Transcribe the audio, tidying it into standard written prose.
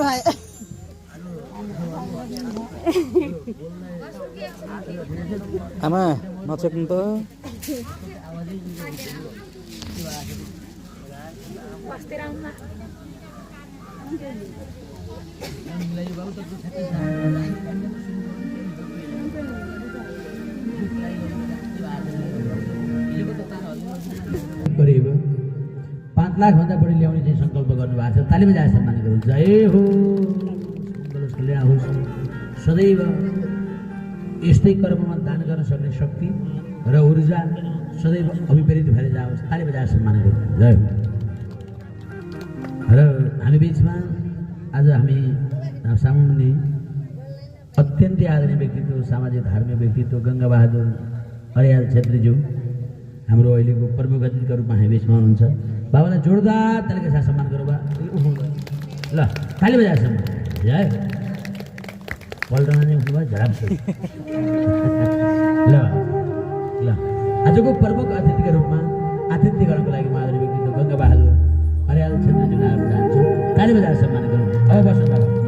भाइ आमा नचेक्नु त करिब 5 लाख भन्दा बढी ल्याउने चाहिँ संकल्प गर्नुभएको छ। ताली बजाएर सम्मान गरौँ। जय हो मङ्गलस् कल्याण होस्। सदैव यस्तै कर्ममा दान गर्न सक्ने शक्ति र ऊर्जा सदैव अभिप्रेरित भएर जाओस्। ताली बजाएर सम्मान गरौँ। जय हो। र हामी बिचमा आज हामी सामुन्ने अत्यन्तै आदरणीय व्यक्तित्व, सामाजिक धार्मिक व्यक्तित्व गङ्गाबहादुर अर्याल छेत्रीज्यू हाम्रो अहिलेको प्रमुख अतिथिका रूपमा हामी बिचमा हुनुहुन्छ। बाबालाई जोरदार तालीका साथ सम्मान गरौँ। ल ताली बजाएर सम्मान। जय पल्टमा नै उठ्नुभयो झराप ल ल आजको प्रमुख अतिथिका रूपमा आतिथ्य गर्नको लागि आदरणीय व्यक्तित्व गङ्गाबहादुर अर्याल छेत्रीज्यूलाई चाहन्छु। ताली बजाएर सम्मान गरौँ। अब बस्नु बाबा।